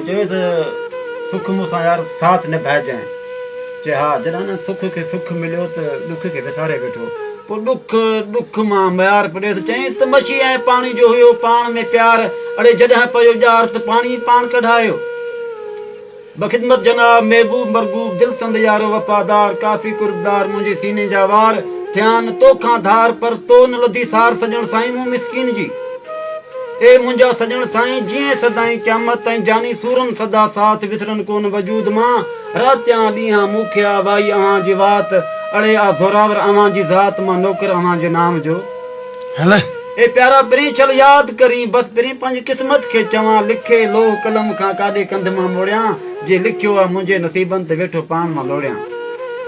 هو چوي ته سک مون سان يار ساٿ نڀائجانء. چي ها، جڏهن ان سک کي سک مليو ته ڏک کي وساري ويٺو. پوء ڏک ڏک مان ميار پيو ڏئيس. چيائينس ته مڇي ۽ پاڻي جو هيو پاڻ ۾ پيار، اڙي جڏهن پيو ڄار ته پاڻي ئي پاڻ ڪڍايو. بخدمت جناب محبوب مرغوب دل سند يارو وفادار ڪافي قربدار منهنجي سيني جا وار ٿيان توکان ڌار پر تو نه لڌي سار سڄڻ سائين مون مسڪين جي اي منهنجا سڄڻ سائين جيئين سدائين قيامت تائين جاني سورن سدا ساٿ وسرن ڪونه وجود مان راتيان ڏينهان مون کي آ وائي اوهان جي وات اڙي آ زوراور اوهان جي ذات مان نوڪر اوهان جي نام جو. هل. اي پيارا پرين ڇل ياد ڪرين بس پرين پنهنجي قسمت کي چوان لکي لوح قلم کان ڪاڏي ڪنڌ مان موڙيان جي لکيو آ منهنجي نصيبن تي ويٺو پاڻ مان لوڙيان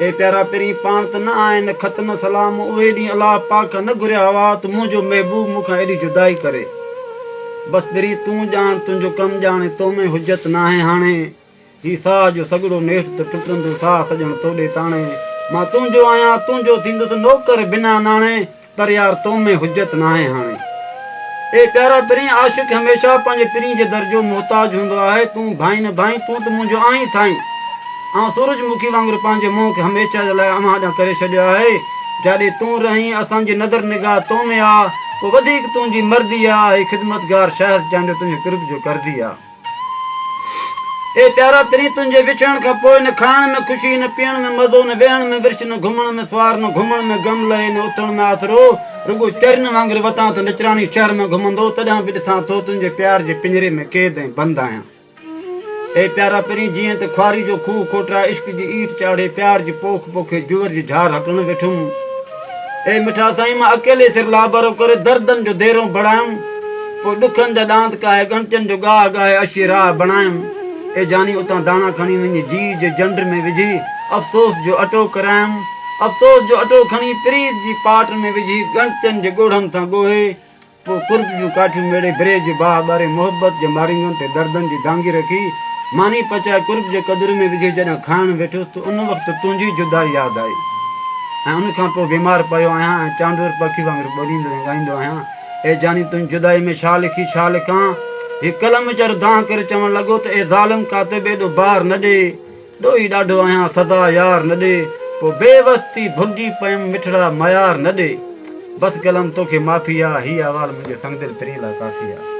اي پيارا پرين پاڻ ته نه آئين نه خط نه سلام اهي ڏينهن الله پاڪ کان نه گهريا هئا ته منهنجو محبوب مون کان ايڏي جدائي ڪري بس پرين تون ڄاڻ تنهنجو ڪم ڄاڻي تو ۾ حجت ناهي هاڻي. هي ساهه جو سڳڙو نيٺ ته ٽٽندو ساهه سڄڻ توڏي تاڻي مان تنهنجو آهيان تنهنجو ٿيندس نوڪر بنا ناڻي پر يار تو ۾ حجت ناهي هاڻي اي پيارا پرين عاشق هميشه پنهنجي پرين جي در جو محتاج هوندو آهي تون ڀائين نه ڀائين تون ته منهنجو آهين سائين آئون سورج مکي وانگر پنهنجي منهن کي هميشه جي لاء اوهان ڏانهن ڪري ڇڏيو آهي جاڏي تون رهين اسان جي نظر نگاهه تو ۾ آ پوء وڌيڪ تنهنجي مرضي آ هي خدمتگار شاهد چانڊيو تنهنجي قرب جو قرضي آ. اي پيارا پرين تنهنجي وڇڙڻ کان پوء نه کائڻ ۾ خوشي نه پيئڻ ۾ مزو نه ويهڻ ۾ ورڇ نه گهمڻ ۾ سوار نه گهمڻ ۾ غم لهي نه اٿڻ ۾ آسرو رڳو چرين وانگر وتان ٿو نچراڻي شهر ۾ گهمندو تڏهن به ڏسان ٿو تنهنجي پيار جي پڃري ۾ قيد ۽ بند آهيان اي پيارا پرين جيئن ته خواري جو کوهه کوٽرائي عشق جي ايٽ چاڙهي پيار جي پوک پوکي جوئر جي جهار هڪلڻ ويٺم اي مٺا سائين مان اڪيلي سر لابارو ڪري دردن جو ديرو بڻايم پوء ڏکن جا ڏاند ڪاهي ڳڻتين جو ڳاهه ڳاهي اشي راهه بڻايم اي جاني اتان داڻا کڻي وڃي جيء جي جنڊ ۾ وجهي افسوس جو اٽو ڪرايم افسوس جو اٽو کڻي پريت جي پاٽ ۾ وجهي ڳڻتين جي ڳوڙهن سان ڳوهي پوء قرب جون ڪاٺيون ميڙي برهه جي باهه ٻاري محبت جي مارينگن تي دردن جي دانگي رکي ماني پچائي قرب جي قدر ۾ وجهي جڏهن کائڻ ويٺس ته ان وقت تنهنجي جدائي ياد آئي ۽ ان کان پوء بيمار پيو آهيان ۽ چانڊور پکي وانگر ٻوليندو ۽ ڳائيندو آهيان اي جاني تنهنجي جدائي ۾ ڇا لکي ڇا لکان هي قلم ويچارو دانهن ڪري چوڻ لڳو ته اي ظالم ڪاتب ايڏو بار نه ڏي ڏوهي ڏاڍو آهيان سزا يار نه ڏي پوء بي وس ٿي ڀلجي پيم مٺڙا ميار نه ڏي بس قلم توکي معافي آ هي احوال منهنجي سنگدل پرين لاء ڪافي آ.